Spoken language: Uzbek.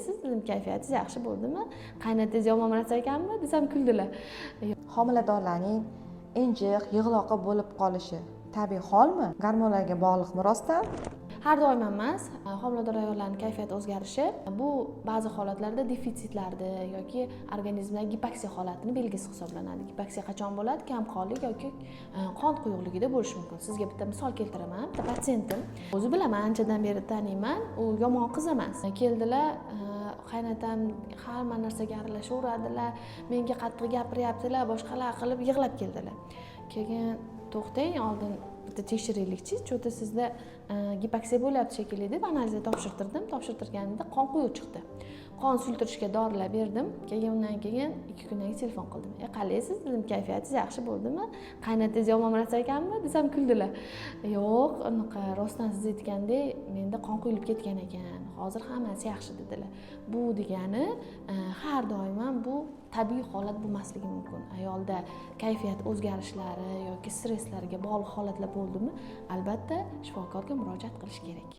Siz dedim, kayfiyatingiz yaxshi bo'ldimi, qaynatangiz yomon narsa ekanmi desam, kuldilar. Homiladorlarning injiq, yig'loqi bo'lib qolishi tabiiy holmi, gormonlarga bog'liqmi rostdan? Har doim emas. Homilador ayollarni kayfiyati o'zgarishi bu ba'zi holatlarda defitsitlarni yoki organizmda gipoksiya holatini belgisi hisoblanadi. Gipoksiya qachon bo'ladi? Kamqonlik yoki qon quyuqligida bo'lishi mumkin. Sizga bitta misol keltiraman. Bitta patsientim, o'zi bilaman, anchadan beri taniyman, u yomon qiz emas. Keldilar, qaynatam hamma narsaga aralashaveradilar, menga qattiq gapiryaptilar, boshqalar qilib yig'lab keldilar. Keyin to'xtang, oldin bitta tekshiraylikchi, что-то sizda gipoksiya bo'lyapti shekilli deb analizga topshirtirdim. Topshirtirganimda qon quyuq chiqdi. Qon suyultirishga dorilar berdim. Keyin undan keyin 2 kundan keyin telefon qildim. Qalaysiz dedim, kayfiyatingiz yaxshi bo'ldimi, qaynatangiz yomon narsa ekanmi desam, kuldilar. Yo'q, unaqa rostdan siz aytgandek menda qon quyilib ketgan ekan, hozir hammasi yaxshi dedilar. Bu degani har doim ham bu tabiiy holat bo'lmasligi mumkin. Ayolda kayfiyat o'zgarishlari yoki stresslarga bog'liq holatlar bo'ldimi, albatta shifokorga murojaat qilish kerak.